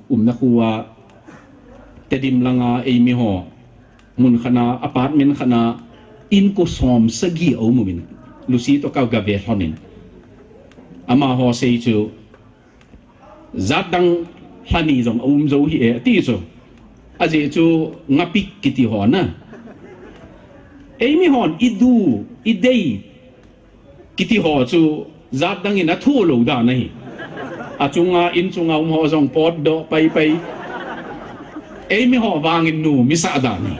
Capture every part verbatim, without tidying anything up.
Umna khu a, Tedim langa eimi ho, mun khat na, apartment khat na, inko som sagi a um umin, Lucy toh ka gave lhonin. Amaho sei chu, jat dang lhani jong a um jou hih e, ati chu. Ajeh chu ngapik kiti ho na. Eimi hon i du, i dei, kiti ho chu jat dang in a thu lou dan ahi. A chunga, in chunga um ho jong potdoh pai pai. Eimi ho vangin nu misah dan ahi.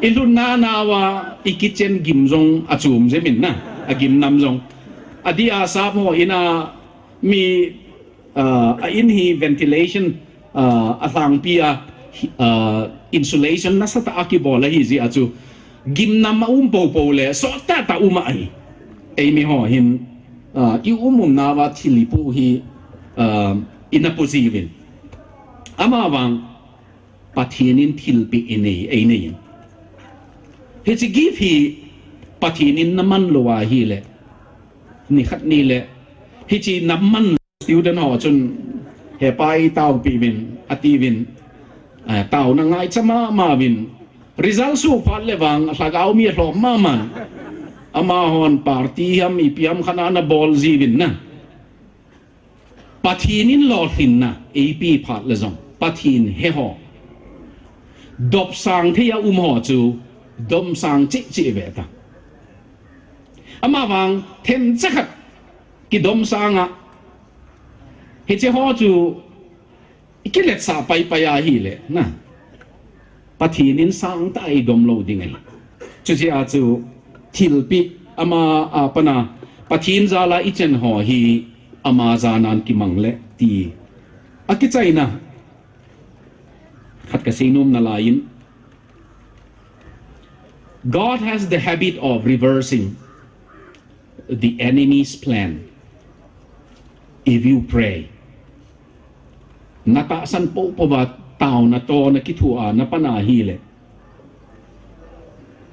I lhunna nauva i kitchen gim jong a chum jep in na, a gim nam jong. Adeh a sap ho in a mi, ah, a in hi ventilation, ah, a lhangpi a, hi-, ah, insulation nasatah a kibol ahi jeh a chu gimnam a um popo le sot tahtah um ahi. Eimi ho hin, ah, i um um nauva thil i pu hi, ah, i na pu jiuvin. Amavang Pathen in thilpeh i nei, ei nei in. Hiche gift hi Pathen in na man lou ahile, ni khat ni le, hiche na man student ho chun, "He pa, ei taopeh uvin," atiuvin, ah, taona ngaicha mama uvin. Result suh phat le vang, lhagao mi alhom maman. Amahon party ham, ipi ham khat ana bol jiuvin na. Pathen in lolhinna eipe phat le jong, Pathen he ho, domsang thei a um ho chu domsang cheh cheh ve ta. Amavang themcha khat kidomsang a, hiche ho chu i kiletsah pai pai ahile na, Pathen in sangtah a i dom lou ding ahi. Chujeh a chu thilpeh ama a pat a Pathen jal a i chen ho hi ama jal a kimang le ti. A kichaina khat ka seinom nalai in, God has the habit of reversing the enemy's plan if you pray. Na tahsan popo uva taona toh na kithoa na pan ahile,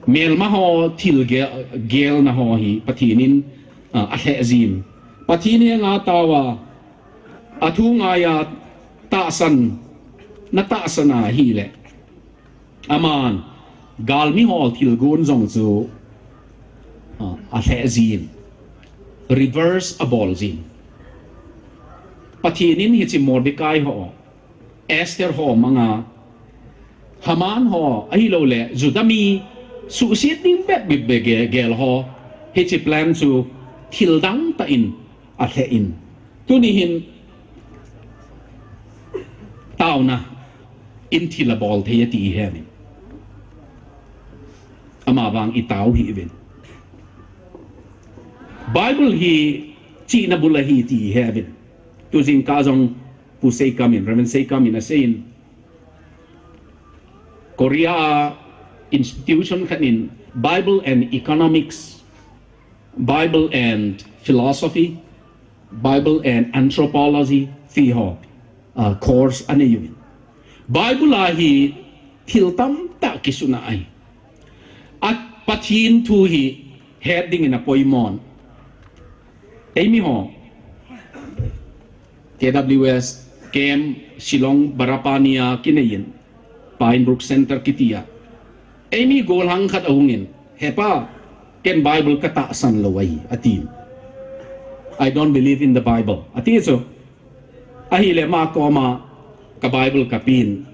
melma ho thil ge-, gelna ho hi Pathen in, ah, alheh jin. Pathen henga taova, athu ngaiya tahsan, na tahsan ahile, aman galmi ho thilgon jong chu, ah, alheh jin, reverse abol jin. Pathen in hiche Mordecai ho, Esther ho manga, Haman ho ahilouleh Juda mi suhset ding bep bep be ge-, gel ho, hiche plan chu thil dang tah in alheh in. Tuni hin taona in thil abol thei ati ihet in. Amavang i tao hih uvin. Bible hi chihna bul ahi ti ihet uvin. Tujingkah jong Pu Seikam in, Reverend Seikam in asei in, Korea institution khat in Bible and Economics, Bible and Philosophy, Bible and Anthropology, ti ho, ah, course anei uvin. Bible a hi thil tamtah kisun ahi. A Pathen thu hi het dingin apoimon. Eimi ho, K W S, Camp Shillong Barapani a kinei in, Pine Brook Center kiti a. Eimi golhang khat ahung in, "He pa, ken Bible ka tahsan lou ahi," ati. "I don't believe in the Bible," ati chu. Ahile ama koma, "Ka Bible ka pen.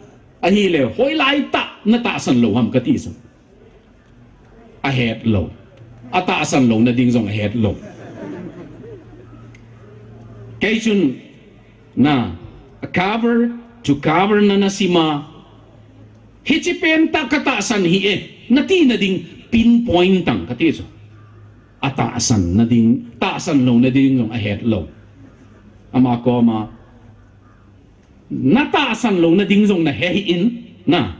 Ahile hoilai tah na tahsan lou ham?" kati chu. Ahet lou. Atahsan louna ding jong ahet lou. Kei chun, na, cover to cover na na sim a, "Hiche pen tah ka tahsan hih e," nati na ding pinpoint tang kati chu. Atahsan na ding, tahsan louna ding jong ahet lou. Ama koma, "Na tahsan louna ding jong na he hih in, na.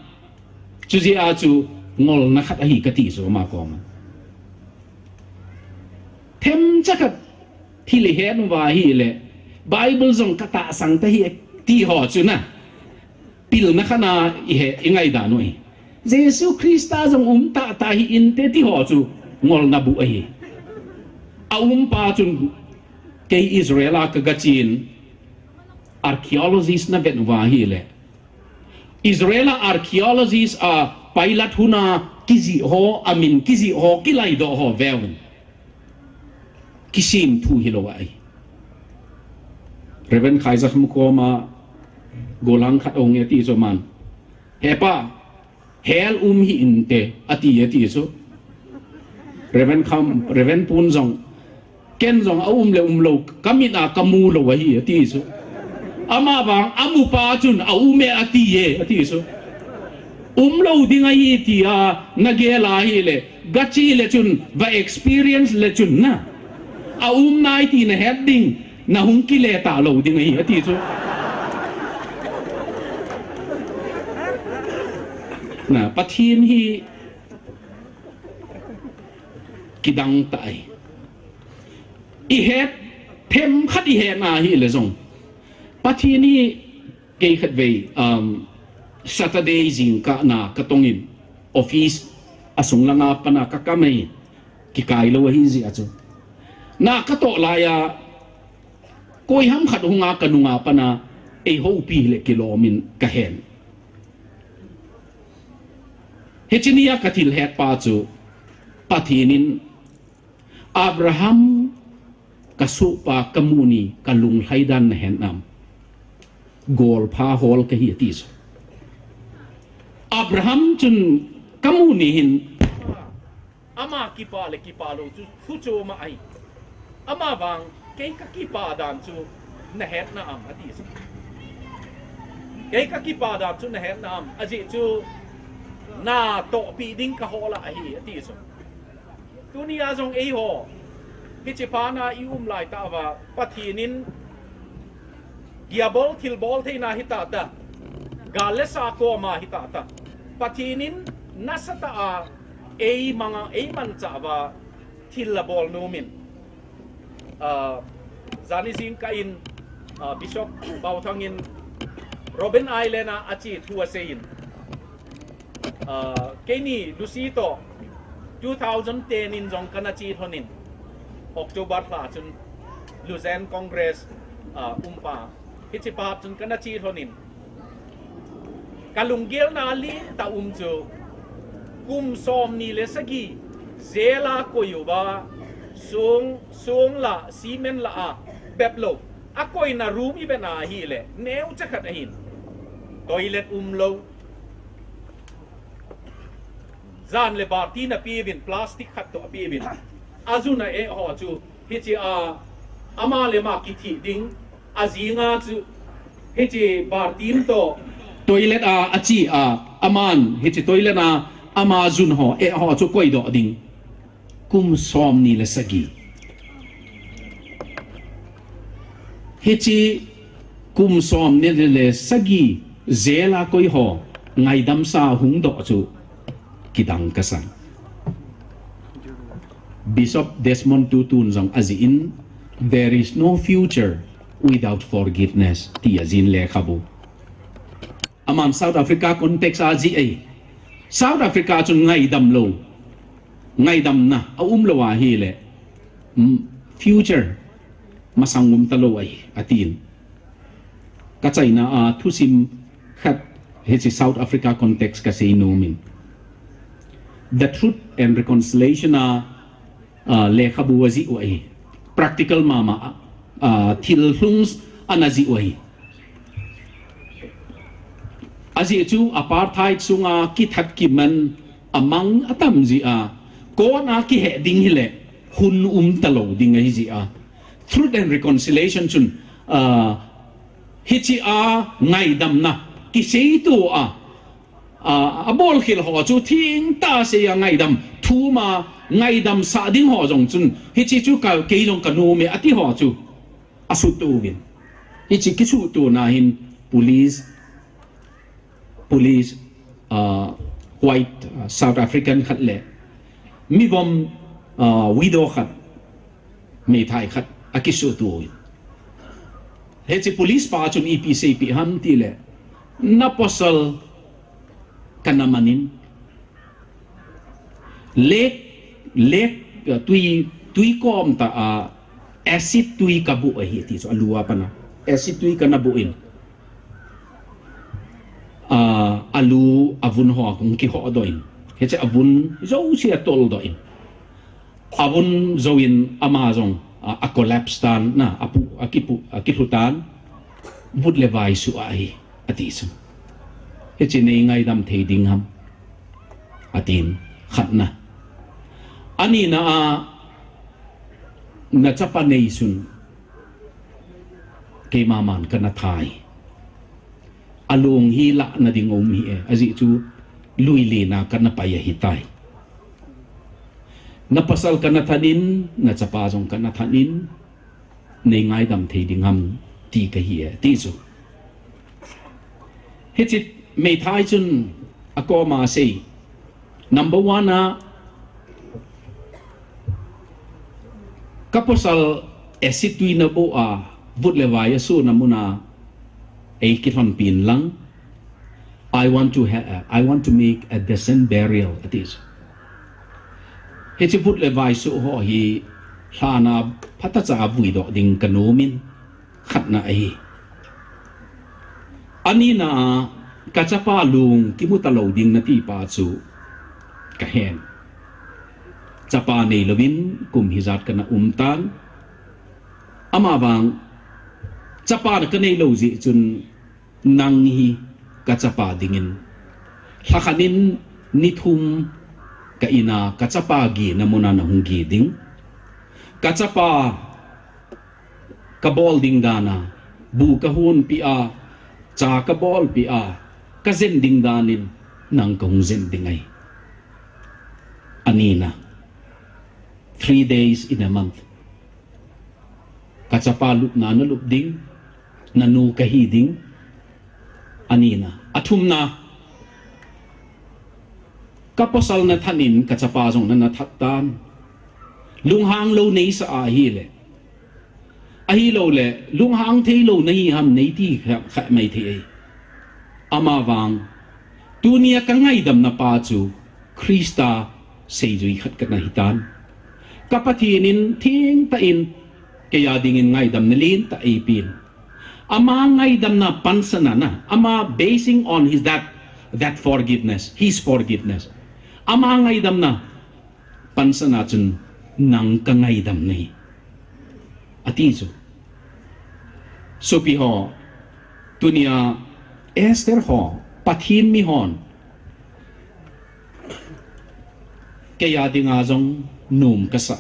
Chujeh a chu ngolna khat ahi," kati chu ama koma. Themcha khat thil ihet uva ahile, "Bible jong ka tahsan tahih e," ti ho chu na, pilna khat na ihe, ingaidan u ahi. Jesu Christa jong um tahtah hih inte ti ho chu ngolna bu ahi. Aumpa chun, "Kei Israel a ka gachen, Archaeologist na vet uva ahile, Israel a archaeologist a pilot huna kijih ho, amin kijih ho, kilaidoh ho veuvin. Kisim thu hilou ahi. Reverend Khaizam koma gollhang khat ahung e ati chu aman, "He pa, hell um hih inte," ati, ati chu. Reverend Kham, Reverend Pun jong, "Ken jong aum le umlou, kamit a kamu lou ahi," ati chu. Amavang amu pa chun aum e ati e, ati chu. Umlou ding ahi tia nagel ahile, gache le chun, va experience le chun na, aum nai ti nahet ding, nahung kile talou ding ahi, ati chu. Na, Pathen hi kidang tah ahi. Ihet, themkhat ihet na ahile jong, Pathen hi, kei khatvei, um, Saturday jingkah na katongin, office asung langa pat a kakam e, kikai lou ahi jeh a chu. Na katoh laiya, koiham khat hunga kanunga pat a eihoupi le kilomin kahen. Hiche nia kathil het pa chu, Pathen in, "Abraham, kasohpa kamu ni, kalunglhai dan nahet nam? Golpha hol kahi," ati chu. Abraham chun, "Kamu ni hin, ama kipa le kipa lou chu thuchom ahi. Amavang kei kakipa dan chu nahet nam?" ati chu. "Kei kakipa dan chu nahet nam? Ajeh chu natohpi ding kahol ahi," ati chu. Tunia jong eiho, hiche phat a i um lai tah uva, Pathen in giabol thilbol theina hi tah tah, gal le sa koma hi tah tah, Pathen in nasatah a eimang a, eimanchah uva thil abol nomin. Ah, jani jingkah in, ah, Bishop Bauthang in Robben Island a ache thu aseiyin, ah, keini Lucy toh two thousand ten in jong kana che lhonin, October lha chun Lausanne Congress, ah, um pa, hiche phat chun kana che lhonin, kalunggelna lentah um chu, kum somni le sagi jail a koi uva, song, song la, cement la a bep lou, akoina room i vet na ahile, neocha khat ahin, toilet umlou, jan le baltin apeuvin, plastic khat toh apeuvin, ajun a eh ho chu, hiche a, ama le ama kithih ding, ajinga chu, hiche baltin toh toilet a ache a, aman hiche toilet a ama jun ho, eh ho chu koidoh ding. Kum somni le sagi. Hiche kum somni le sagi jail a koi ho ngaidamsa hungdoh chu kidang kasang. Bishop Desmond Tutu in jong ajih in, "There is no future without forgiveness," ti ajih in lekhabu. Aman South Africa context a ajih ahi. South Africa chun ngaidam lou, ngaidamna aum lou ahile, mm, future masang um talou ahi, atin. Kachaina a thusim khat hiche South Africa context kasei nomin. The Truth and Reconciliation a, ah, lekhabu ajih u ahi. Practical mama, ah, thil lhung ana jih u ahi. Ajeh chu apartheid sunga kithat kiman amang atam jeh a, court a kiheh ding hile hun um talou ding ahi jeh a, Truth and Reconciliation chun, ah, hiche a ngaidamna kiseito a, ah, abolkhel ho chu thengtah a sei a ngaidam, thum a ngaidam sah ding ho jong chun, hiche chu ka, kei jong kanom e ati ho chu asutto uvin. Hiche kisuttona hin police, police, ah, white, ah, South African khat le mivom, ah, widow khat, meithai khat akisutto uvin. Hiche police pa chun ipi seipeh ham tile, "Napasal kana manin, lake, lake, ah, tui, tui kom tah a acid tui kaboh ahi," ati chu, alu a pat a acid tui kana boh in, alu, avun ho kong kiho doh in. Hiche avun jouse atol doh in. Avun jouvin ama jong a, a collapse tan na, apu, akipu, akilhu tan. Vut le vai suh ahi, ati chu. Hiche nei ngaidam thei ding ham, atin, khatna. Anina a, nachapa neisun, keima man kana thai. Alung hi lahna ding um hi e, ajeh chu lui lena kana pai ahitai. Napasal kana thanin, nachapa jong kana thanin, nei ngaidam thei ding ham ti kahi e, ti chu. Hiche meithai chun akoma asei. Number one a, kapasal acid tuina boh a, vut le vai asuna muna, ei kilhonpin lang. I want to ha-, I want to make a decent burial, ati chu. Hiche vut le vai suh ho hi lhana phatacha a vui doh ding kanomin, khatna ahi. Anina a, kachapa lung kimu talou ding nati pa chu kahen. Chapa neilouvin kum hijat kana um tan. Amavang, chapa na kanei lou jeh chun, nang hi kachapa dingin, lhakhat in ni thum ka in a kachapa gena muna nahung ge ding. Kachapa kabol ding dan a, bu kahonpeh a, cha kabolpeh a, kajen ding dan in nang kahung jen ding ahi. Anina, three days in a month. Kachapa lupna nalup ding, nanu kahi ding. Anina. Athumna, kapasal nathat in kachapa jong nana that tan. Lunghang lou neisah ahile, ahilouleh, lunghang theilou nahi ham neiti kha, kha mai thei ahi. Amavang, tunia kangaidamna pa chu Christa seijui khat kana hitan. Ka Pathen in thengtah in keiya dingin ngaidamna lentah eipeh in. Ama ngaidamna pansana na, ama basing on his that, that forgiveness, his forgiveness. Ama ngaidamna pansana chun nang kangaidam nahi, ati chu. Sopi ho, tunia Esther ho, Pathen mihon, keiya dinga jong nom kasah,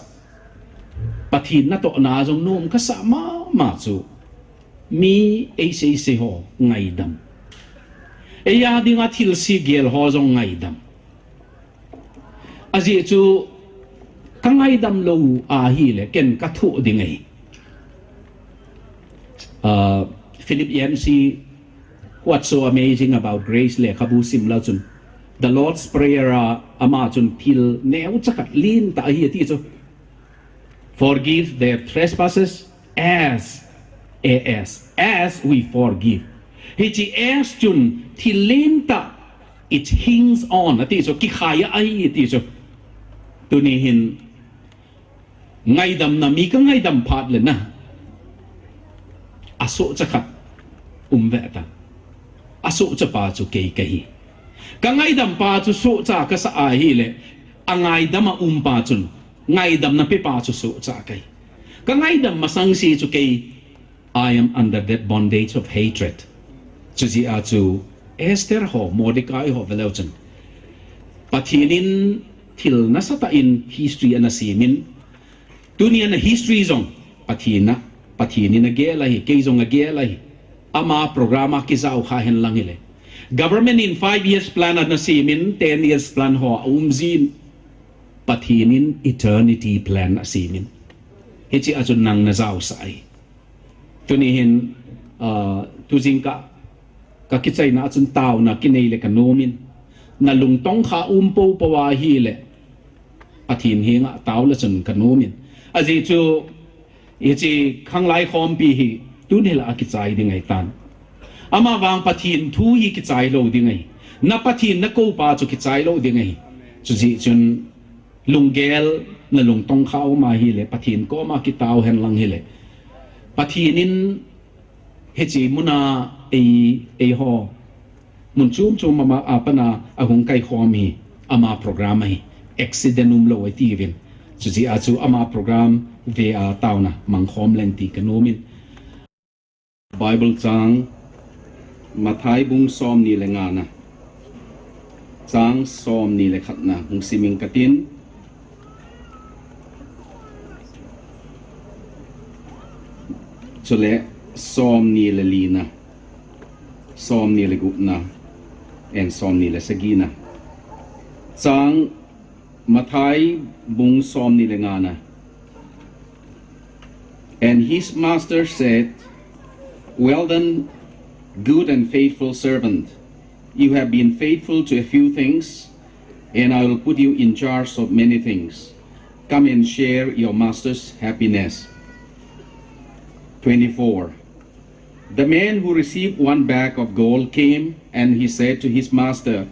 Pathen natohna jong nom kasah mama chu, mi eisei sei ho ngaidam. Eiya dinga thilse gel ho jong ngaidam. Ajeh chu kangaidam lou ahile ken kathoh ding ahi. Ah, Philip Yancey, What's So Amazing About Grace lekhabu sim leu chun, The Lord's Prayer a ama chun thil neocha khat lentah ahi ati chu. Forgive their trespasses as, A S, as we forgive. Hiche as chun thil lentah, it hinges on, ati chu, kikhai a ahi ati chu. Tuni hin ngaidamna, mi kangaidam phat le na, asohcha khat um ve ta. Asohcha pa chu kei kahi. Kangaidam pa chu sohcha kasah ahile, angaidam a um pa chun ngaidamna pe pa chu sohcha kahi. Kangaidam masang se chu kei, I am under that bondage of hatred. Chujeh a chu Esther ho, Mordecai ho ve leu chun, Pathen in thil nasatah in history ana semin, tunia na history jong Pathen a, Pathen in agel ahi, kei jong agel ahi. Ama program a kijao kha hen lang hile, government in five years plan ana semin, ten years plan ho aum jin, Pathen in eternity plan asemin. Hiche a chun nang najaosah ahi. Tuni hin, ah, tujingkah, kakichaina a chun taona kinei le kanomin. Nalungtong kha um poupou ahile, Pathen henga tao le chun kanomin. Ajeh chu, hiche khanglai khompi hi tuni lah a kichai ding ahitan. Amavang Pathen thu hi kichai lou ding ahi. Na Pathen nakou pa chu kichai lou ding ahi. Chujeh chun, lunggel, nalungtong kha um ahile, Pathen koma kitao hen lang hile, Pathen in hiche muna ei, eiho Mun chom chom ama a pana ahung kai khom hi ama program ahi. Accident umlou ahi tiuvin. Chuti a chu ama program ve a taona mang khom leng ti ka nom in. Bible chang Mathai bung som ni le nga na. Chang som ni le khat na hung sim ing ka tin. Chule som ni le li na. Som ni le gup na. And som ni le sagi na. Chang Mathai bung som ni le nga na. And his master said, "Well done, good and faithful servant. You have been faithful to a few things, and I will put you in charge of many things. Come and share your master's happiness." Twenty-four. The man who received one bag of gold came and he said to his master,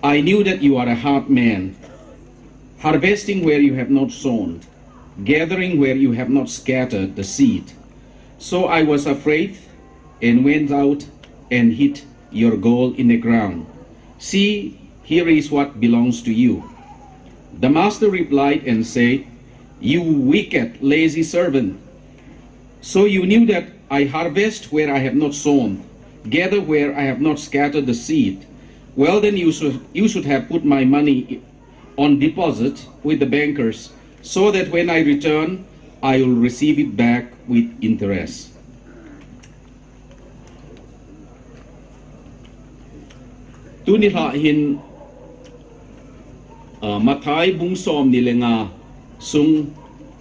"I knew that you are a hard man, harvesting where you have not sown, gathering where you have not scattered the seed. So I was afraid and went out and hid your gold in the ground. See, here is what belongs to you." The master replied and said, "You wicked, lazy servant. So you knew that I harvest where I have not sown, gather where I have not scattered the seed. Well, then you should, you should have put my money on deposit with the bankers, so that when I return, I will receive it back with interest." Tuni lha hin, ah, Mathai bung som ni le nga sung,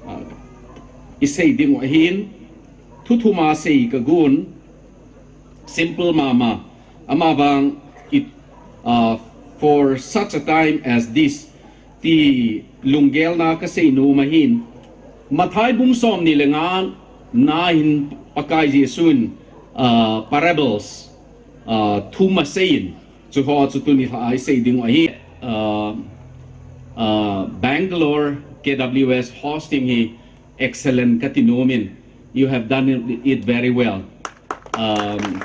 ah, i sei ding u ahin, thu thum a sei ka gon, simple mama, ama vang it, ah, for such a time as this, ti lunggel na ka sei nom ahin. Mathai bung som ni le nga na hin Pakai Jesu'n, ah, parables, ah, thum a sei in. Chu ho chu tuni lha a i sei ding u ahi. Ah, ah, Bangalore K W S hosting hi excellent ka ti nom in. You have done it, it very well. Um,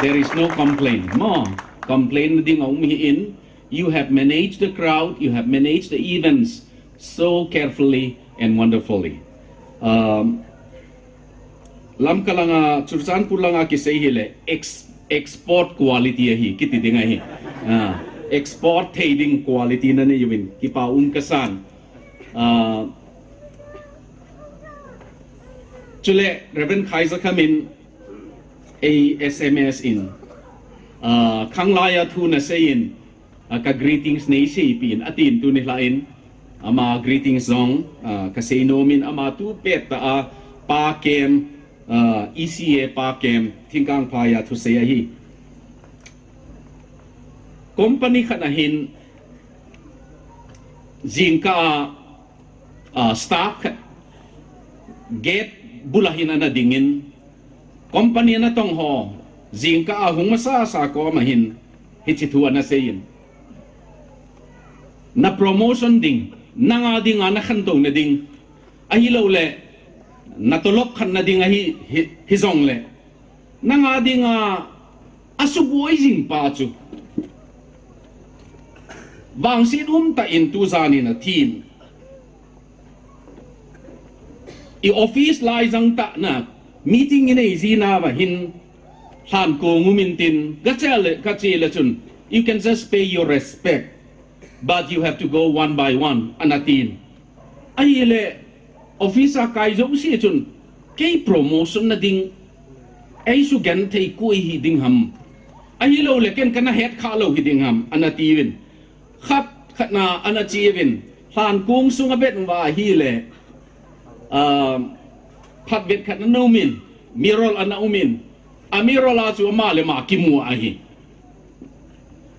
there is no complaint. Mo, complain ding a um hi in. You have managed the crowd, you have managed the events so carefully and wonderfully. Um, Lamka langa, Churachandpur langa kisei hi le ex-, export quality ahi, kiti ding ahi. Ah, export thei ding quality na nei uvin, kipa um ka san. Ah, chule, Reverend Khaizakham in, ei S M S in, ah, khanglai a thu na sei in, ah, ka greetings nei sei pi in, a tin tuni lha in, ama greetings zong, ah, ka sei nom in, ama tu pet ta a, pa kem, ah, E C A pa kem, thingkang phai a thu sei ahi. Company khat a hin, jingkah a, ah, staff khat gate bul a hin ana ding in, company ana tong ho, jingkah a hung masa sa kom a hin, hichi thu ana sei in. Na promotion ding, nang a ding a na khantou na ding, ahilou le, na tolop khan na ding ahi, hi, hi zong le. Nang a ding a, a suboi jing pa chu. Vangset um ta in tu zan in a thin. I office lai zang ta na, meeting i nei zi na va hin, hlan kong um in tin, ka che le, ka che le chun, you can just pay your respect, but you have to go one by one, ana tin. Ahile, office a kai zo si chun, kei promotion na ding, ei su gen thei koi hi ding ham. Ahilou le ken kana het kha lou hi ding ham, ana ti vin. Khat, khat na ana chi vin. Hlan kong sung a vet va hi le, ah, phat vet khat na um in, mirror ana um in. A mirror a chu ama le ama kimu ahi.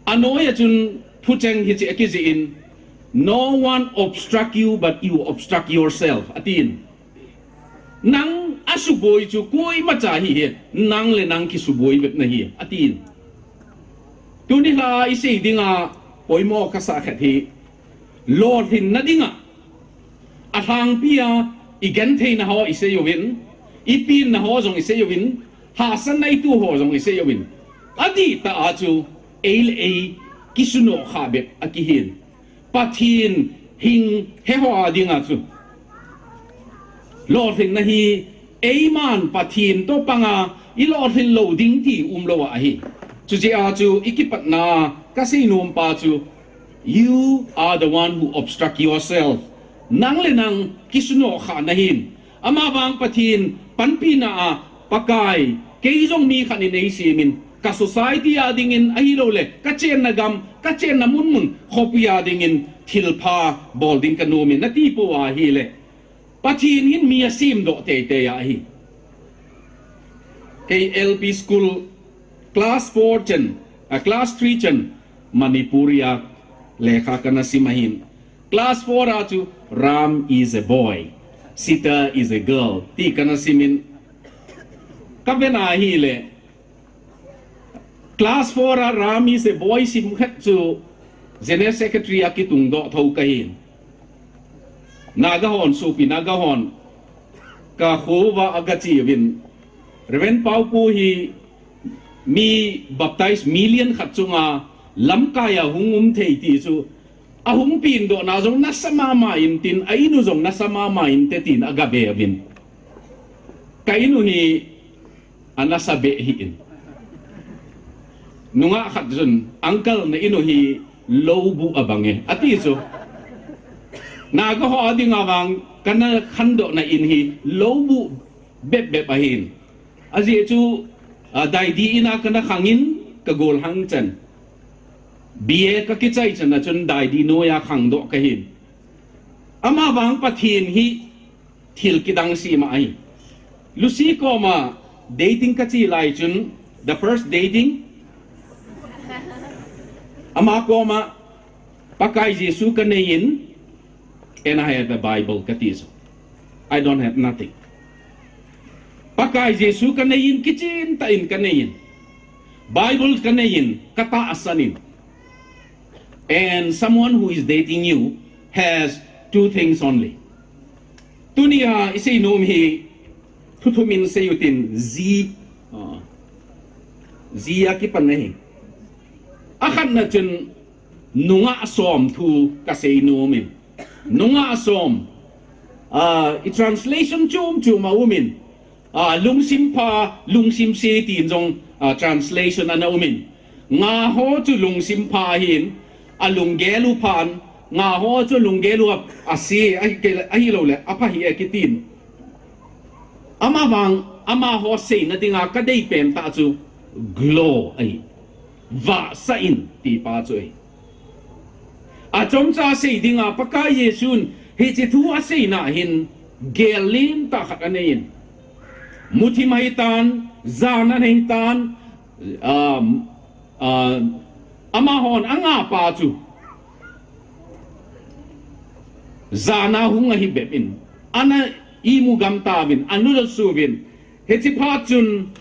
A noi a chun thucheng hichi a kizi in, "No one obstruct you, but you obstruct yourself," a tin. Nang a suboi chu koima cha hi hi, nang le nang kisuboi vet na hi, a tin. Tuni hla i sei dinga poimo ka sa khat hi, lolhin na dinga, a hlangpi a i gentheina ho i sei uvin, i pinna ho zong i sei uvin, hahsatna i tu ho zong i sei uvin. Adih tah a chu ei le ei kisunoh kha bep akihin. Pathen hing he ho a dinga chu lolhinna hi eiman Pathen toh panga ilolhin lou ding ti umlou ahi. Chuche a chu ikipatna kasei nom pa chu, you are the one who obstruct yourself. Nang le nang kisunoh kha nahin. Amavang Pathen panpina a Pakai, kei jong mi khat in eisemin, ka society a dingin ahilouleh kachenna gam, kachenna mun mun, khopi a dingin thilpha bol ding kanomin nati pou ahileh, Pathen hin mi asemdoh teitei ahi. Kei L P school class four chan, a class three chan, Manipuri a lekha kana sim ahin. Class four a chu Ram is a boy, Sita is a girl ti kana simin, kaven ahileh class four a Ram is a boy sim khat chu General Secretary a kitungdoh thou kahin. Naga hon, sopi Naga hon ka khova agacheuvin, Reverend Paopu hi mi baptize million khat chunga lamkai a hung um thei ti chu ahung pendohna jong nasa mama intin, a inu jong nasa mama inte tin agaveuvin. Ka inu hi anasa beh hih in. Nungah khat chun, uncle, na inu hi loubuh abange, ati chu. Naga ho a dinga vang kana khandohna in hi loubuh bep bep ahin. Ajeh chu, a, Daidi in a kana khangin kagolhang chan, B A kakichai chan a chun Daidi noiya khangdoh kahin. Amavang Pathen hi thil kidang sema ahi. Lucy koma dating kache lai chun, the first dating, ama koma Pakai Jesu kaneiyin, and I have a Bible kati chu. I don't have nothing. Pakai Jesu kaneiyin, kichen tah in kaneiyin, Bible kaneiyin, katahsan in. And someone who is dating you has two things only. Tunia isei nom hi thu thum in seiyu tin, ji, ah, ji a kipan ahi. Akhatna chun nungah som thu kasei nomin. Nungah som, ah, i translation chom chom aumin. Ah, lungsim pha, lungsim se tin jong, ah, translation ana umin. Nga ho chu lungsim pha ahin, alunggel u phan, nga ho chu lunggel u a, ase, ahi, ahilouleh apha hi akitin. Amavang, amaho seina dinga kadeipen tah chu glow ahi. Vahsah in ti pa chu ahi. Achomcha sei dinga Pakai Jesun hiche thu aseina hin gel lentah khat aneiyin. Muthim ahitan, jana ahitan, um, uh, amahon anga pa chu jana hung ahi bep in, ana imu gam tauvin, anu losuvin, hiche phat chun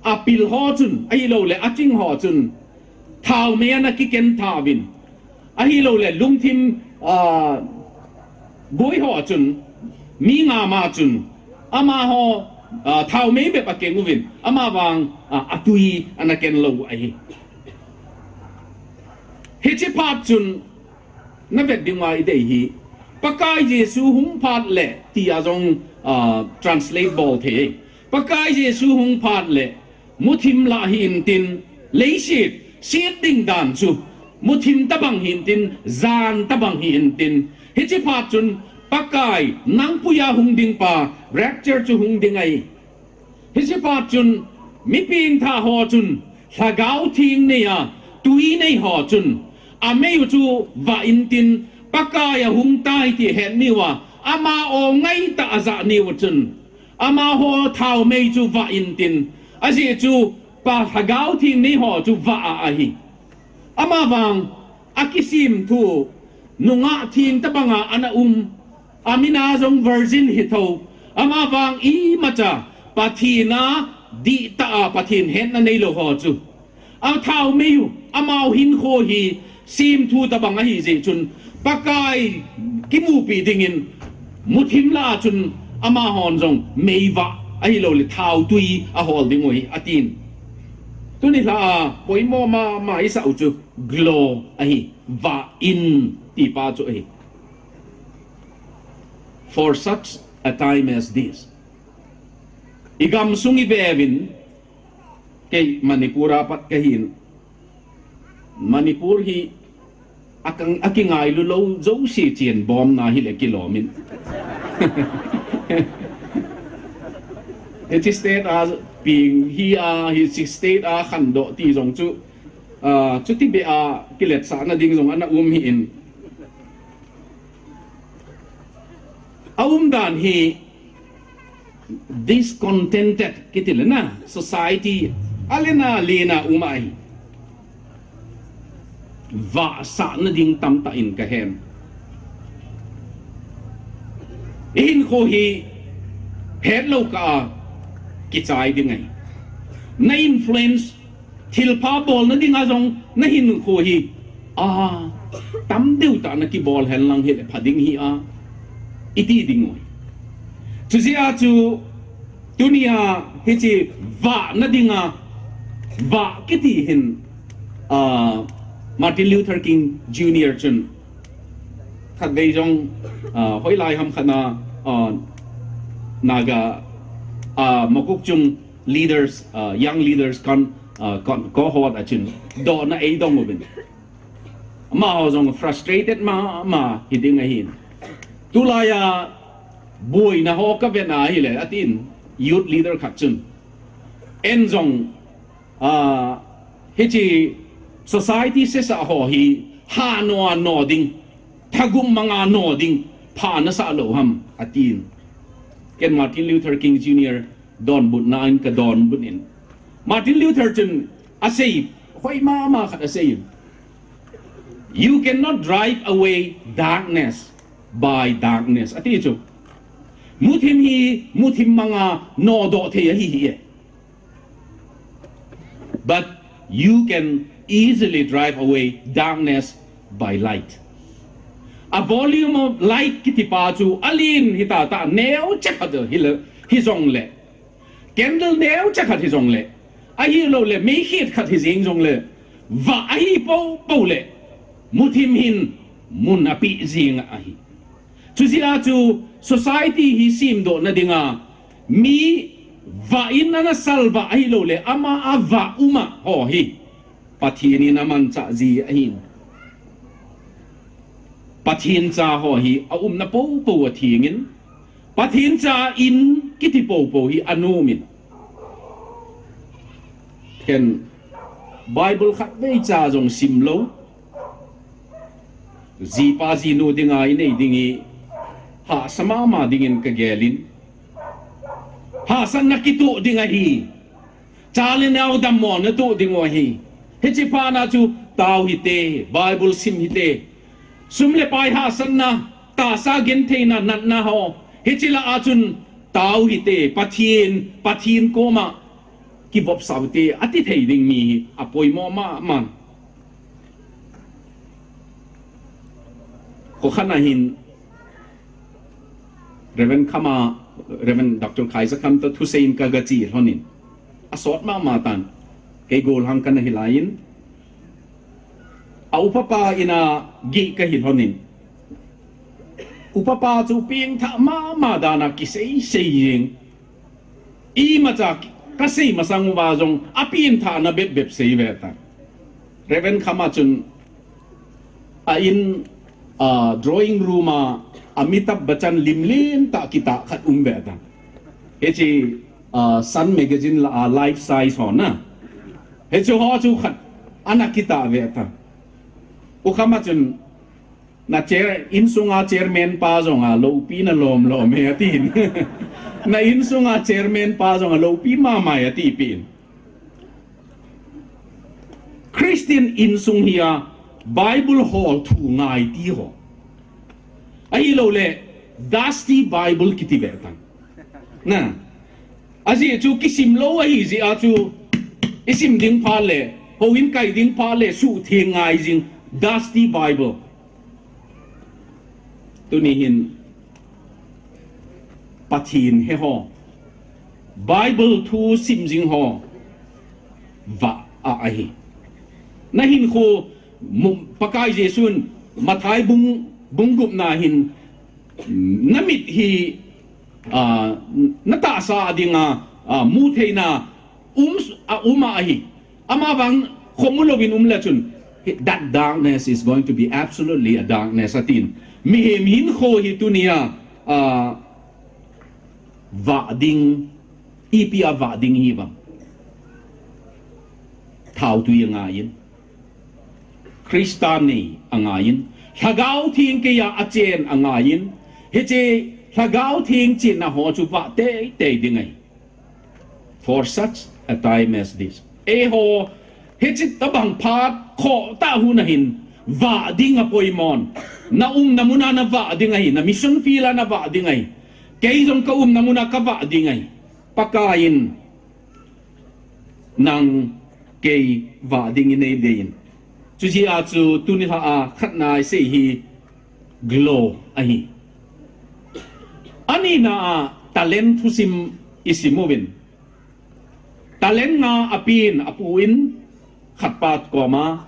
apil ho chun, ahilouleh aching ho chun, thaomei ana kiken thauvin, ahilouleh lungthim, ah, boi ho chun, mi nga ma chun, amaho, ah, thaomei bep akeng uvin, amavang, ah, atui ana ken lou ahi. Hiche phat chun, navet dinga idei hi, Pakai Jesu hung phat leh tia jong, ah, translate bol thei. Pakai Jesu hung phat leh, muthim lah hi intin, leiset, set ding dan chu, muthim tabang hi intin, jan tabang hi intin. Hiche phat chun, Pakai, nangpuia hung ding pa, rapture chu hung ding ahi. Hiche phat chun, mi pengthah ho chun, Lhagao Theng neiya, tui nei ho chun, amei u chu vah intin, Pakai ahung tai ti het niuva, ama aw ngaitah ajah niu chun, amaho thaomei chu vah intin, ajeh chu, Pa Lhagao Theng nei ho chu vah a ahi. Amavang, akisemthu, nungah theng tabanga ana um, amina jong virgin hi tho, amavang imacha, Pathen a dihtah a Pathen hetna neilou ho chu. Athaomei u, amau hinkho hi, semthu tabang ahi jeh chun, Pakai kimupi dingin, muthim lah a chun, amahon jong meivah, ahilouleh thaotui ahol ding u ahi, atin. Tuni lha a poimo mama isah u chu glow ahi, vah in ti pa chu ahi. For such a time as this. I gamsung i ve uvin, kei Manipur a pat kahin, Manipur hi akang, akingailu lou jouse chen bomna hile kilom in. Hiche state a ping hi a, hiche state a khandoh ti jong chu, ah, chuti beh a kiletsahna ding jong ana um hih in. A umdan hi discontented kiti le na, society a le na le na um ahi. Vahsahna ding tamtah in ka hen. I hinkho hi hetlou kah a kichai ding ahi. Na influence, thilpha bolna dinga jong na hinkho hi, a, tam deu tah na kibol hen lang hile pha ding hi a, i ti ding u ahi. Chujeh a chu, tunia hiche vahna dinga, vah kiti hin, a, Martin Luther King Junior chun, khatvei jong, a, hoilai ham khat na, a, Naga, a, Mokokchung leaders, a, young leaders kan, a, kan cohort a chun dohna eidong uvin. Amaho jong frustrated mama hi ding ahin. Tulai a boina ho ka vet na hile, atin, youth leader khat chun. En jong, a, hiche society sesa ho hi ha no a no ding, thagum manga no ding, pha nasah lou ham, atin. Ken Martin Luther King Junior donbutna in ka donbut in. Martin Luther chun asei, hoi mama khat asei. You cannot drive away darkness by darkness. Ati chu. Muthim hi, muthim manga nodoh thei ahi hi e. But you can easily drive away darkness by light. A volume of light kiti pa chu alen hita ta, neocha khat hi le, hi jong le. Candle neocha khat hi jong le. Ahilou le, meikhet khat hi jing jong le. Vah ahi popo le. Muthim hin mun api jing ahi. Chujeh a chu society hi simdohna dinga, mi vah in ana salvah ahilou le, ama a vah uma ho hi Pathen in amanchah ji ahin. Pathen cha ho hi aumna popo atheng in, Pathen cha in kiti popo hi anom in. Ken Bible khatvei cha jong simlou, jipa jinu dinga inei ding hi hahsa mama dingin ka gel in. Hahsatna kitoh ding ahi. Cha le nao dammo natoh ding u ahi. Hiche phat na chu tao hite, Bible sim hite. Sum le pai hahsatna, tahsa gentheina natna ho. Hiche lah a chun tao hite, Pathen, Pathen koma kivopsa u hite, ati thei ding mi hi apoimo mama. Kho khat na hin Reverend Khama, Reverend Doctor Khaizakham toh thusei in ka gache lhon in. Asot mama tan. Kei golhang kana hilai in. A upapa in a geh kahi lhon in. Upapa chu pengthah mama dan a kisei sei jing. Imacha kasei masang uva jong apengthahna bep bep sei ve ta. Reverend Khama chun a in, a drawing room a Amitabh Bachchan lim lentah kitah khat um ve ta. Hiche, a, Sun Magazine lah a life size ho na. Hiche ho chu khat ana kitah ve ta. U Khama chun Na chair, insunga chairman pa jong a loupi na lom lom e atin. Na insunga chairman pa jong a loupi mama e ati pin. Christian insung hi a Bible hol thu ngai ti ho. Ahilou le, dusty Bible kiti ve tan. Na. Ajeh chu kisim lou ahi jeh a chu isim ding phat le, houin kai ding phat le, suhtheng ngai jing, dusty Bible. Tuni hin Pathen he ho, Bible thu sim jing ho, vah ahi. Nahinkho, Pakai Jesun Mathai bung, bung gupna hin, namit hi, ah, natahsa dinga, ah, mutheina um, a um ahi. Amavang khomu louvin umle chun, that darkness is going to be absolutely a darkness, atin. Mihem hinkho hi tunia, ah, vah ding, ipi a vah ding hi vang. Thautui angaiyin. Christa nei angaiyin. Lhagao Theng keiya achen angaiyin. Hiche Lhagao Theng chenna ho chu vah teitei ding ahi. For such a time as this. Eiho, hiche tabang phat khoh tah hun ahin, vah ding apoimon. Na umna muna navah ding ahi, na mission field a navah ding ahi. Kei jong ka umna muna kavah ding ahi. Pakaiyin nang kei vah dingin eideiyin. Chujeh a chu tuni lha a khatna isei hi grow ahi. Anina a talent thusim isim uvin. Talent nga apen, apuin, khatpa koma.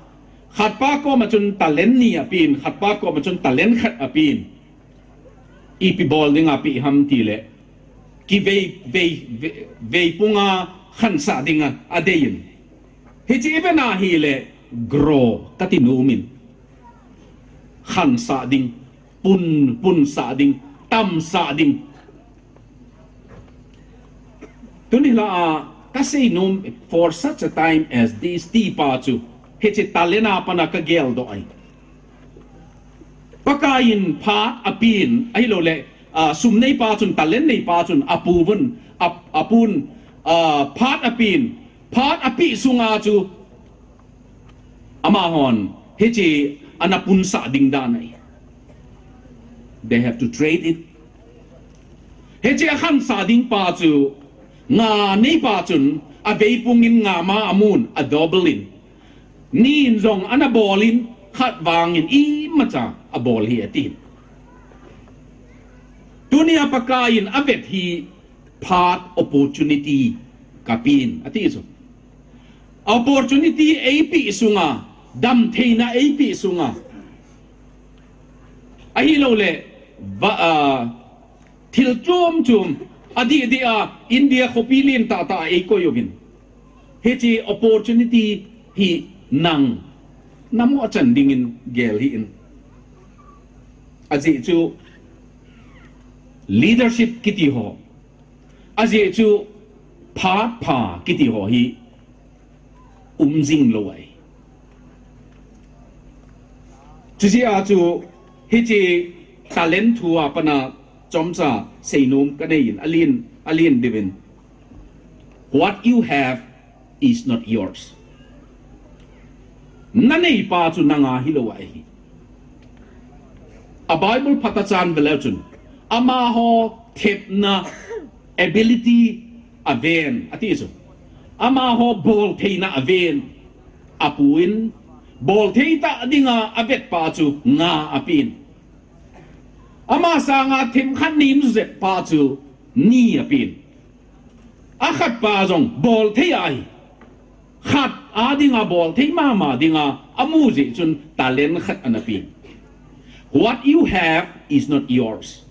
Khatpa koma chun talent ni apen, khatpa koma chun talent khat apen. Ipi bol dinga pe ham tile, kivei, vei, vei, veipunga khansah dinga adeiyin. Hiche ivena hile grow kati nomin. Khansah ding, pun, punsah ding, tamsah ding. Tuni lha a kasei nom, for such a time as this, ti pa chu, hiche talent a pana kageldoh ahi. Pakaiyin phat apen, ahilouleh, ah, sum neipa chun, talent neipa chun, apuvun, ap-, apun, ah, phat apen, phat apeh sunga chu, amahon, hiche ana punsah ding dan ahi. They have to trade it. Hiche akhansah ding pa chu, nga neipa chun, aveipungin nga ma amun, a double in. Nin jong ana bolin, khat vangin imacha abol hi atin. Tunia Pakaiyin avet hi phat, opportunity kapen, ati chu. Opportunity eipeh sunga, damtheina eipeh sunga. Ahilouleh, va, ah, thil chom chom, adih dih a, India khopi lentah tah a eikoi uvin. Hiche opportunity hi nang, namoh chan dingin gel hih in. Ajeh chu leadership kiti ho, ajeh chu phat pha kiti ho hi um jing lou ahi. Chujeh a chu hiche talent thu a pana chomcha seinom kaneiyin, alen, alen diuvin. What you have is not yours. Naneipa chu nanga hilou ahi. A Bible phatah chan veleu chun, amaho thepna ability aven, ati chu. Amaho boltheina aven, apuin, bolthei tah dinga avetpa chu nga apen. Ama sanga themkhat neijep pa chu ni apen. Akhatpa jong bolthei ahi. Khat a dinga bolthei mama dinga amu jeh chun talent khat ana pen. What you have is not yours.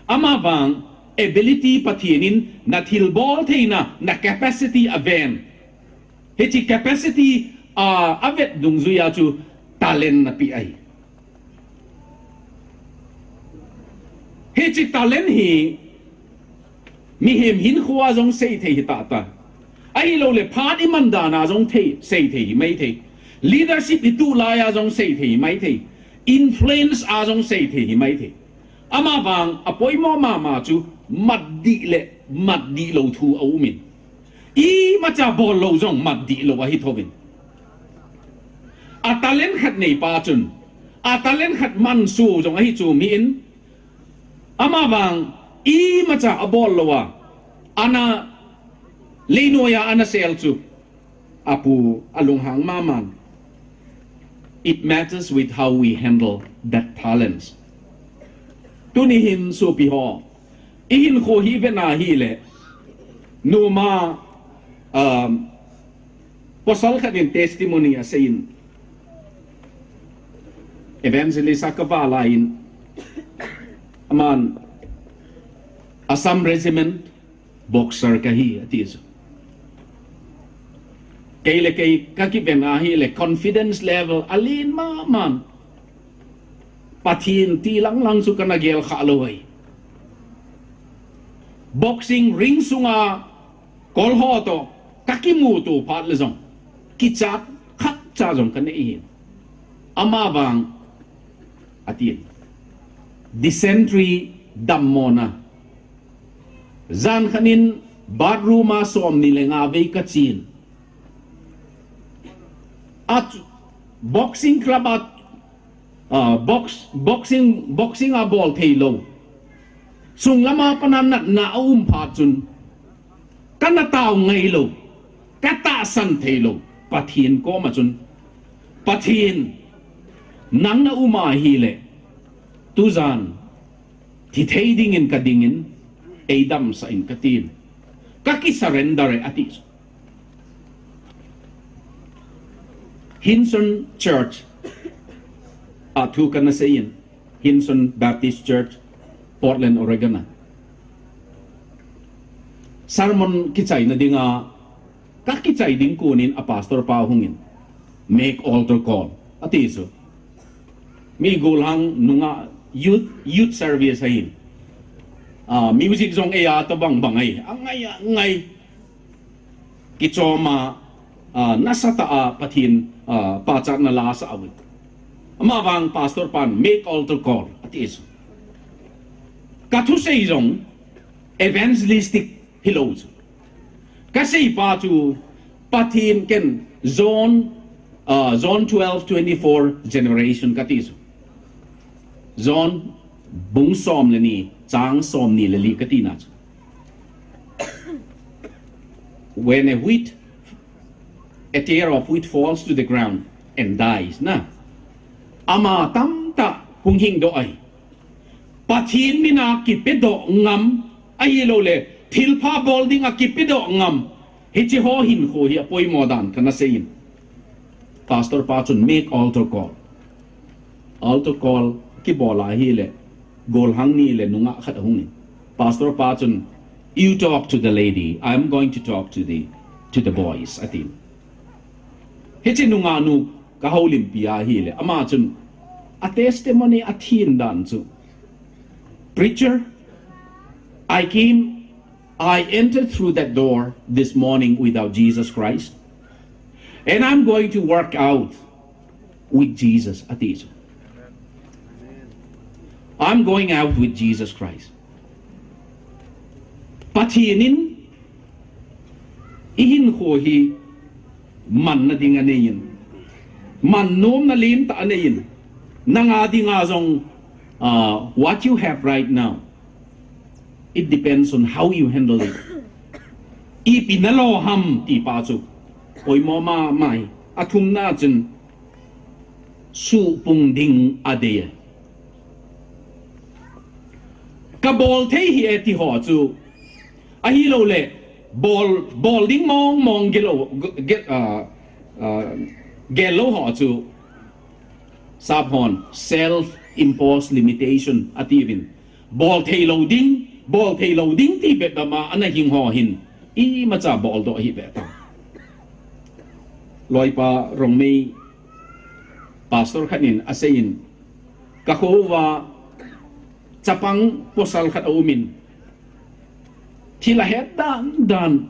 Amavang ability Pathen in nathilbol theina, na capacity aven. Hiche capacity a, avet dungjuia chu talent napeh ahi. Hiche talent hi mihem hinkhoa jong seithei hitahtah. Ahilouleh phat iman dana jong thei, seithei himaithei. Leadership ituh laia jong seithei himaithei. Influence a jong seithei himaithei. Amavang apoimo mama chu matdih le matdihlou thu aumin. Imacha bollou jong matdihlou ahi thouvin. A talent khat neipa chun, a talent khat mansuh jong ahi chu miin. Amavang imacha abollouva, ana leinoiya ana sel chu apu alunghang maman. It matters with how we handle that talents. Tuni hin sopi ho, ihinkho hi vena hile, noma, um, Pasal khat in testimony aseiyin, evangelist a kaval lai in, aman Assam Regiment boxer kahi ati chu. Kei le kei kakiven ahile confidence level alen mama in, Pathen ti lang lang chu kana gel kha lou ahi. Boxing ring sunga kol ho toh kakimuto phat le jong kichat khat cha jong kanei ahi. Amavang atin, dysentery dammona, jan khat in bathroom a som ni le nga vei kachen. At boxing club at ah, box, boxing, boxing a bol thei lou, sunglam a pat a natna aum phat chun, kana tao ngai lou, katahsan thei lou, Pathen koma chun, Pathen, nang na um ahile, tujan thi thei dingin kadingin, eidamsah in katin, kakisurrender e ati. Hinson Church a thu kana seiyin, Hinson Baptist Church, Portland, Oregon a sermon kichaina dinga kakichai ding konin a pastor pa hungin, make altar call ati chu. Mi golhang nungah youth, youth service ahin, ah, music jong eia tobang bang ahi, angai angai kichoma, ah, nasatah a Pathen, ah, pachatna la asah uvin. Amavang pastor pan make altar call ati chu. Kathusei jong evangelistic hilou chu. Kaseipa chu Pathen ken John, ah, John twelve twenty-four generation kati chu. John bung som le ni, chang som ni le li katina chu. When a wheat, a tare of wheat falls to the ground and dies, na, ama tamtah hung hingdoh ahi. Pathen mina kipedoh ngam, ahilouleh thilpha bol dinga kipedoh ngam, hiche ho hinkho hi apoimo dan kana seiyin, pastor pa chun make altar call. Altar call kibol ahile, golhang ni le nungah khat ahungin, pastor pa chun, "You talk to the lady, I am going to talk to the, to the boys," atin. Hiche nungah nu kahoulimpi ahile, ama chun a testimony athin dan chu, "Preacher, I came, I entered through that door this morning without Jesus Christ, and I'm going to work out with Jesus," ati chu. "I'm going out with Jesus Christ." Pathen in ihinkho hi manna ding aneiyin, mannomna lentah aneiyin, nanga dinga jong, ah, what you have right now, it depends on how you handle it. Ipi nalo ham ti pa chu poimo mama ahi. Athumna chun suhpung ding adei e. Kabol thei hih e ti ho chu, ahilouleh bol, bol ding mong mong gel lou, ge-, ah, ah, gel lou ho chu, sap hon self imposed limitation atiuvin, bol thei lou ding, bol thei lou ding ti bep bep a ana hing ho hin imacha boldoh hih bep ta. Loipa Rongmei pastor khat in aseiyin, kakho uva chapang pasal khat aumin, thil ahet dan dan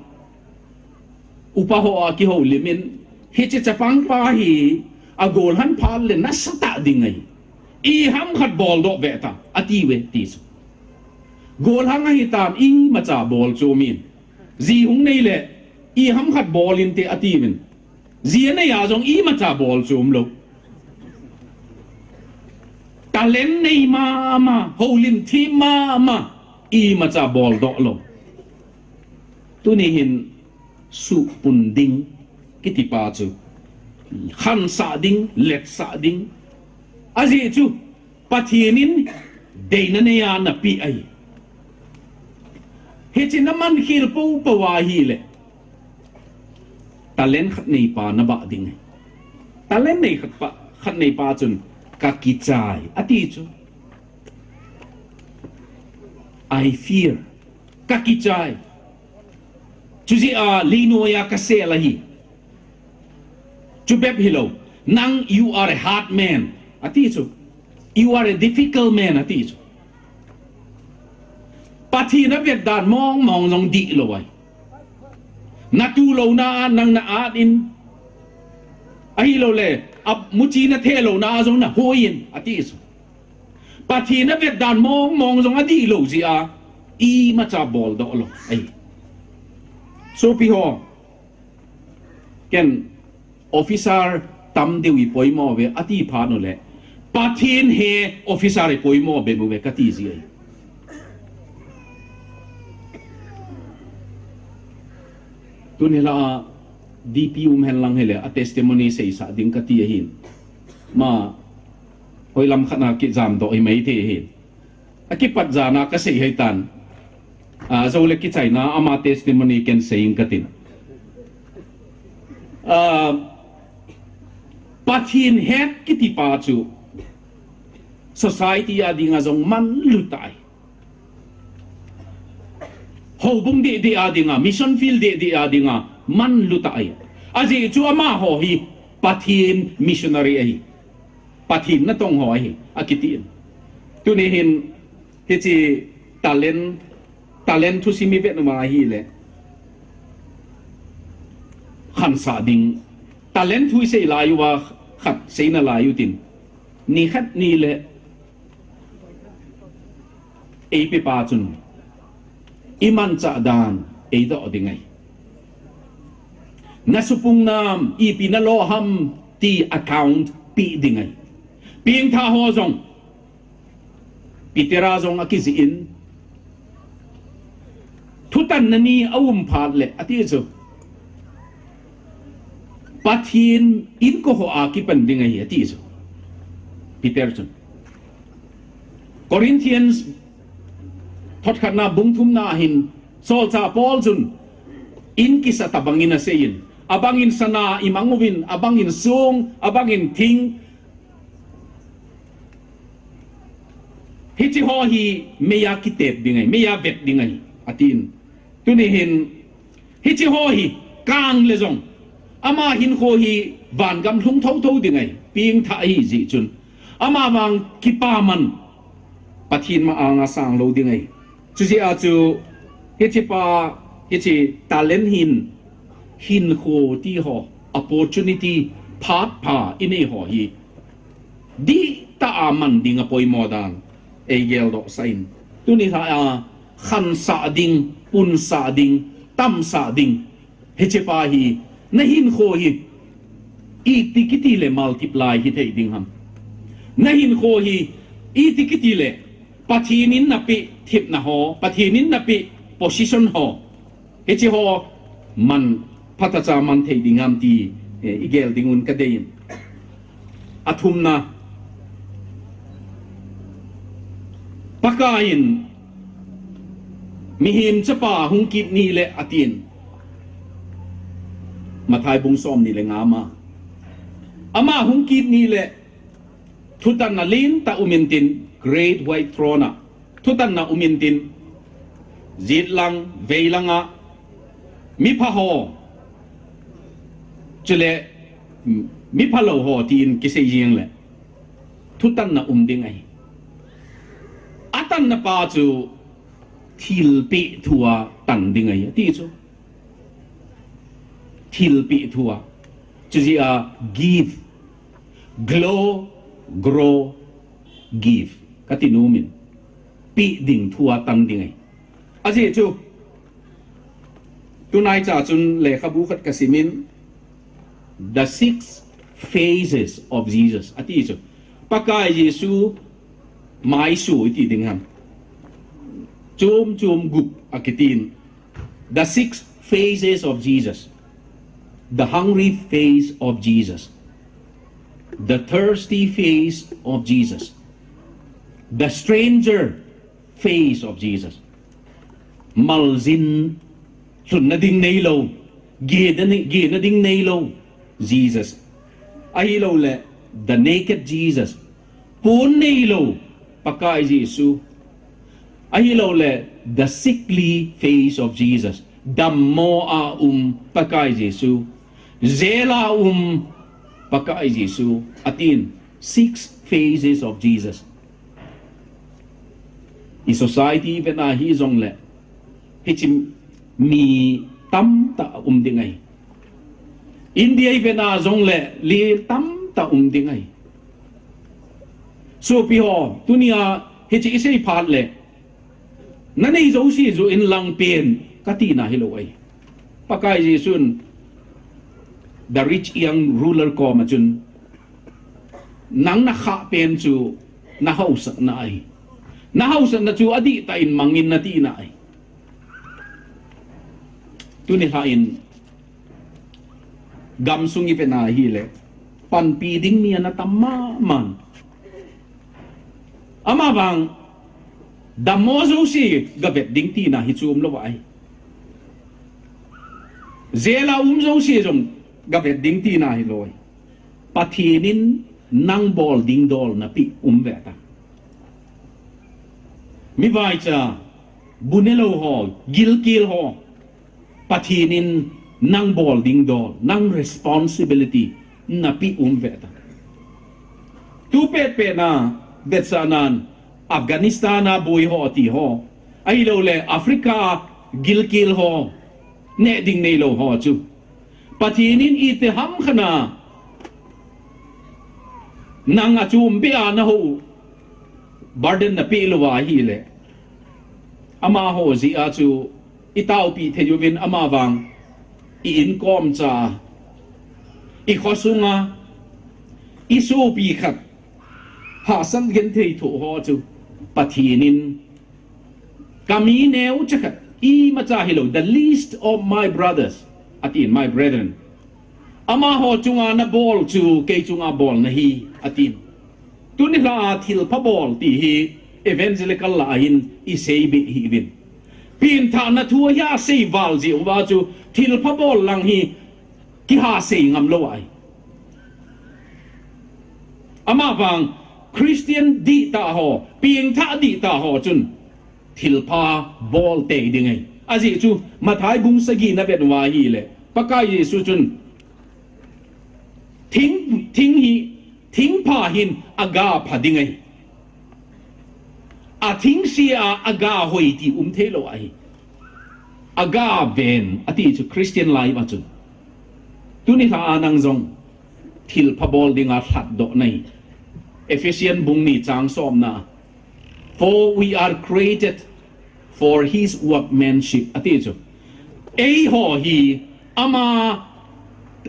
upa ho akihoulimin, hiche chapang pa hi agolhan phat le nasatah ding ahi, iham khat boldoh bep ta atiuve ti chu. Golhang ahitan imacha bol chomin, ji hung nei le iham khat bol inte atiuvin, ji anei a jong imacha bol chom lou. Talent nei mama, houlim them mama, imacha boldoh lou. Tuni hin suhpung ding kiti pa chu, khansah ding, letsah ding, ajeh chu Pathen in deina neiya napeh ahi. Hiche naman khel poupou ahile, Talent khat neipa nabah ding. Talent nei khat pa, khat neipa chun, "Kakichai," ati chu. "I fear." Kakichai. Chujeh a leinoiya kasel ahi. Chubep hilou. "Nang, you are a hard man," ati chu. "You are a difficult man," ati chu. Pathen avetdan mongmong jong dihlou ahi. Natu louna a nang na-at in, ahilouleh, amuchi nathe louna a jong nahoi in, ati chu. Pathen avetdan mongmong jong adihlou jeh a, imacha boldoh lou ahi. Sopi ho, ken officer tam deu ipoimo uve ati phat uleh, Pathen hi officer ipoimo bep uve kati ji ahi. Tuni la a D P um hen lang hile a testimony seisah ding kati ahin. Ma, hoilam khat na kijamdoh hi mai thei ahin. Akipat jana kasei hitan. A, jou le kichaina ama testimony ken sei ing katin. A, Pathen het kitipa chu society a dinga jong manlu tai. Houbung dehdeh a dinga, mission field dehdeh a dinga, manlu tai. Ajeh chu amaho hi Pathen missionary ahi. Pathen natong ho ahi, akitin. Tuni hin, hiche talent, talent thusim ivet uma ahile, khansah ding. Talent thu isei lai uva khat seina lai utin. Nikhat nile, eipepa chun, imanchah dan eidoh ding ahi. Nasupung nam, ipi nalo ham ti account pe ding ahi. Pengthah ho jong, Peter a jong akijih in, thutanna ni aum phat le, ati chu, Pathen inko hoa kipan ding ahi, ati chu. Peter chun. Corinthians thotkhatna bung thumna hin, solchah Paul chun, in kisa tabangin aseiyin, abangin sana imang uvin, abangin song, abangin thing, hiche ho hi meiya kitet ding ahi, meiya vet ding ahi, atin. Tuni hin, hiche ho hi kang le jong, ama hinkho hi vangam lhung thotho ding ahi, pengthah ahi jeh chun. Amavang kipaman, Pathen ma-anga sang lou ding ahi. Chujeh a chu, hichepa, hiche talent hin, hinkho ti ho, opportunity, phat pha inei ho hi, dihtah a man ding apoimo dan, eigeldoh sah in. Tuni lha a, khansah ding, punsah ding, tamsah ding. Hichepa hi, nahinkho hi, iti kiti le multiply hithei ding ham. Nahinkho hi, iti kiti le, Pathen in napeh thepna ho, Pathen in napeh position ho, hiche ho man, phatah cha man thei ding ham ti, eh, igel ding un kadeiyin. Athumna, Pakaiyin, mihem chapa hung kit nile atin. Mathai bung somni le nga ma. Ama hung kit nile, thutanna lentah umin tin, great white throne a, thutanna umin tin, jetlang, veilanga, mipha ho, chule, miphalou ho tin kisei jeng le, thutanna um ding ahi. Atanna pa chu thilpeh thua tan ding ahi, ati chu. Thilpeh thua. Chujeh a give, glow, grow, give, kati nomin. Peh ding thua tan ding ahi. Ajeh chu, tunaicha chun lekhabu khat kasimin, The Six Phases of Jesus, ati chu. Pakai Jesu maisu iti ding ham. Chom chom gup akitin. The six phases of Jesus. The hungry phase of Jesus. The thirsty phase of Jesus. The stranger phase of Jesus. Maljin lhunna ding neilou. Gena, gena ding neilou Jesus. Ahilouleh, the naked Jesus. Pon neilou Pakai Jesu. Ahilouleh, the sickly face of Jesus. Dammo a um Pakai Jesu. Jail a um Pakai Jesu. Atin, six faces of Jesus. I society vena hijongleh, hiche mi tamtah um ding ahi. India i vena jongleh, lil tamtah um ding ahi. Sopi ho, tunia hiche i sei phat leh, nanei jouse joh in lang pen, katina hilou ahi. Pakai Jesun, the rich young ruler koma chun, nang nakhah pen chu nahaosatna ahi. Nahaosatna chu adihtah in mangin natina ahi. Tuni lha in, gamsung i vena hileh, panpi ding mi ana tam mama. Amavang, dammo jouse gavet ding tina hi chu umlou ahi. Jail a um jouse jong gavet ding tina hilou ahi. Pathen in nang bol ding dol napeh um ve ta. Mi vaicha, bu nelou ho, gilkel ho, Pathen in nang bol ding dol, nang responsibility napeh um ve ta. Tu petpet na, vetsahnan, Afghanistan a boi ho ti ho, ahilouleh Africa gilkel ho, neh ding neilou ho chu, Pathen in itiham khat a nang achom beh a nahou burden napeh lou ahileh, amaho jeh a chu i taopi thei uvin, amavang i inkom cha, i khosunga, i sopi khat hahsat genthei thoh ho chu Pathen in kami neocha khat, imacha hilou, the least of my brothers, atin, my brethren. Amaho chunga nabol chu kei chunga bol nahi, atin. Tuni lha a thilpha bol ti hi evangelical lah a hin i sei beh hih uvin. Pengthahna thu hi asei val jeh uva chu thilpha bol lang hi kiha sei ngam lou ahi. Amavang Christian dihtah ho, pengthah dihtah ho chun thilpha bol tei ding ahi. Ajeh chu Mathai bung sagi na vet uva ahileh, Pakai Jesu chun thing, thing hi, thingpha hin aga pha ding ahi. Athingse a aga hoi ti um theilou ahi. Aga ven ati chu Christian life a chun. Tuni lha a nang jong thilpha bol dinga lhatdoh nahi. Ephesian bung ni chang somna. For we are created for his workmanship, ati chu. Eiho hi ama,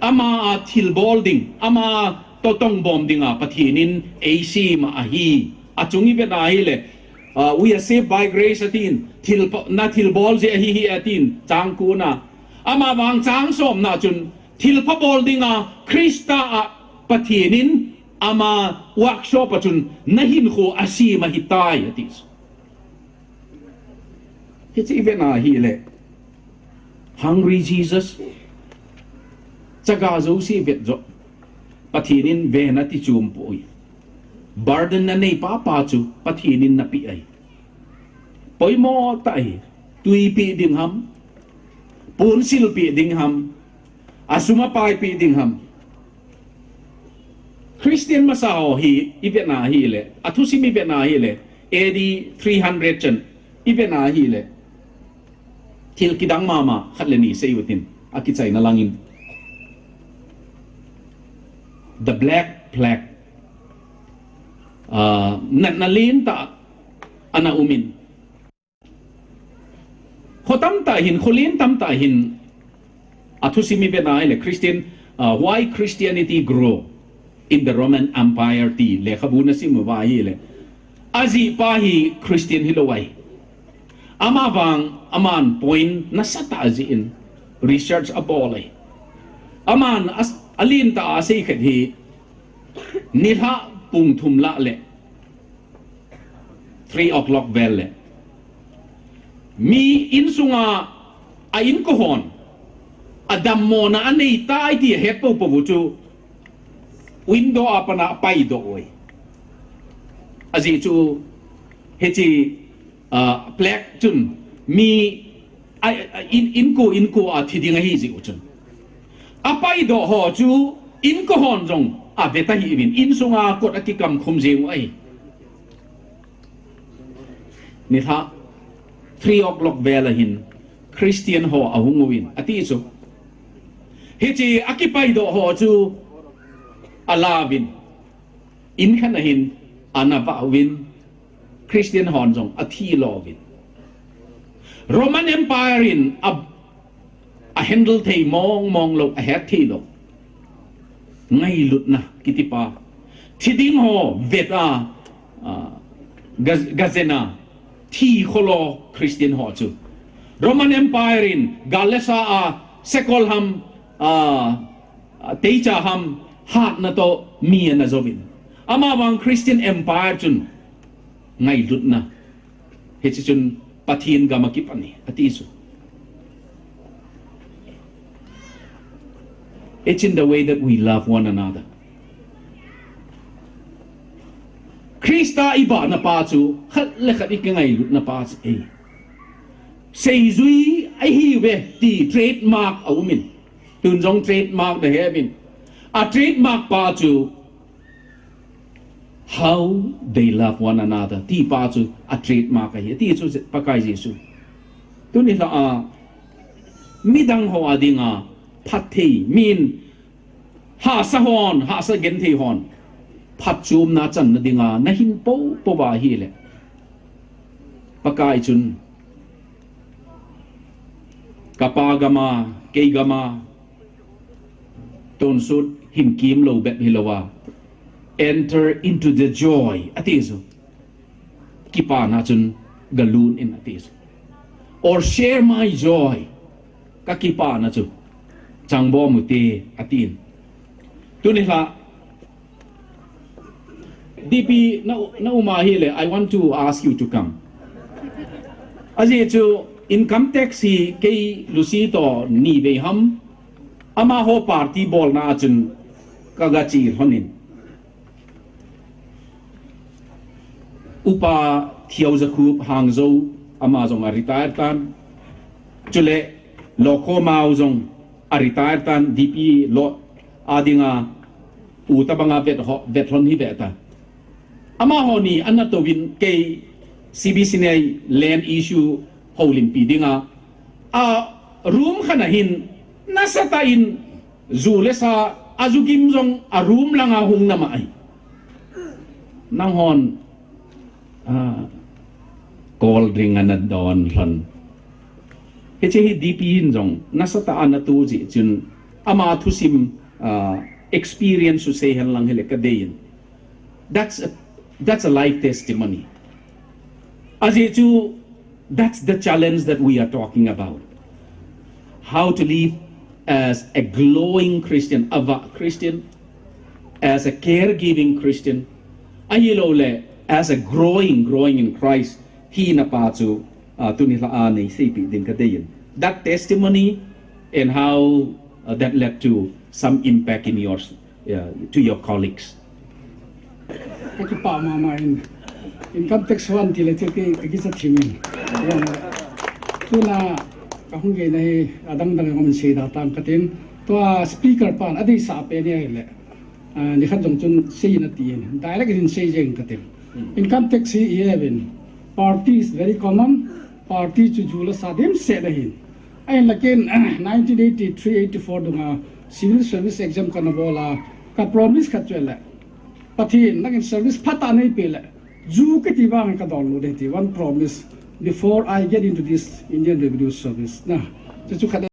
ama a thilbol ding, ama toh tongbom dinga Pathen in eisem ahi. Achung i vet ahileh, uh, we are saved by grace atin, thilpha, na thilbol jeh ahi hi atin, chang ko na. Amavang chang somna chun, thilpha bol dinga Christa a Pathen in ama workshop a chun nahinkho asem ahitai, ati. Hiche i vet ahileh, hungry Jesus, chaga jouse vet joh, Pathen in ven ati chom poi. Burden nanei papa chu Pathen in napeh ahi. Poimo tah ahi, tui peh ding ham, ponsil peh ding ham, asum apai peh ding ham. Christian masa ho hi i vet ahileh, athusim i vet ahileh, A D three hundred chan i vet ahileh, thil kidang mama khat le ni sei utin, akichaina langin. The Black Plague. Ah, natna lentah ana umin. Kho tamtah hin, kho len tamtah hin, athusim i vet ahileh, Christian, uh, why Christianity grew in the Roman Empire ti lekhabu na sim uva ahileh, ajihpa hi Christian hilou ahi. Amavang, aman point nasatah jeh in research abol ahi. Aman a, alentah a asei khat hi, nilhah pung thum lah leh, three o'clock vel leh, mi insunga a inko hon, Adammona anei tai ti ahet poupou u chu window a pat a apaidoh uve. Ajeh chu hiche, ah, plaque chun mi a, a, in, inko, inko a thi ding ahi jeh u chun. Apaidoh ho chu inko hon jong avet ahiuvin, insunga kot akikamkhum jeng u ahi. Nilhah three o'clock vel a hin Christian ho ahung uvin, ati chu. Hiche akipaidoh ho chu alauvin, in khat a hin ana vah uvin, Christian hon jong athi louvin. Roman Empire in a, ahandle thei mong mong lou, ahet thei lou. Ngailutna kiti pa. Thi ding ho vet a, ah, ga, gajen a, thi kholou Christian ho chu. Roman Empire in gal le sa a, sakol ham, ah, ah, teicha ham, hatna toh mi ana jouvin. Amavang Christian Empire chun ngailutna. Hiche chun Pathen gam a kipan ahi, ati chu. It's in the way that we love one another. Christa ibahna pa chu, khat le khat ikingailutna pa chu, eh. Seijui ahiuve ti trademark aumin. Tun jong trademark naheuvin. A trademark pa chu, how they love one another ti pa chu a trademark ahi, ati chu Pakai Jesu. Tuni lha a, midang ho a dinga phatthei, min hahsa hon, hahsa genthei hon phatchomna channa dinga nahin poupou va ahile, Pakai chun, kapa gam a, kei gam a, tonsot hin kimlou bep hilouva, enter into the joy, ati chu. Kipana chun galut in, ati chu. Or share my joy, kakipana chu changbom ute, atin. Tuni lha, D P, na, na um ahile, I want to ask you to come. Ajeh chu income tax hi kei Lucy toh ni vei ham, amaho party bolna a chun kaga che lhonin. Upa Thiaujakhup Hangjo, ama jong a retire tan. Chule Lokho Mao jong a retire tan, D P lo a dinga u tabanga vet ho, vet lhon hi ve ta. Amaho ni ana touvin kei C B C N A land issue houlimpi dinga, a room khat a hin nasatah in ju le sa, a ju gim jong a room langa hung nam ahi. Nanghon, ah, cold drink ana don lhon. Hiche hi D P in jong nasatah a ana tu jeh chun ama thusim, ah, experience chu seihen lang hile kadei in. That's a, that's a life testimony. Ajeh chu, that's the challenge that we are talking about. How to live as a glowing Christian, a vah Christian, as a caregiving Christian, ahilouleh as a growing, growing in Christ hina pa chu, ah, tuni lha a nei seipeh ding kadei in. That testimony and how, uh, that led to some impact in yours, uh, to your colleagues. Kakipah mama in. Income tax hon tile chu kei kakicha thim in. Tuna kahung gei na hi adang dang a min seida tang katin. Tua speaker pan adeisah pen ahile, ah, nikhat jong chun seiyin atin. Direct in seijeng katin. Income tax hi iheuvin. Party is very common. Party chu ju le sa dimset ahin. Ahinla ken, nineteen eighty-three eighty-four dunga civil service exam kana bol a, ka promise khat chu ahile, Pathen, nangin service phatah neipeh le, ju kiti vang kadonlou ding ti, one promise before I get into this Indian Revenue Service. Na, chu chu khat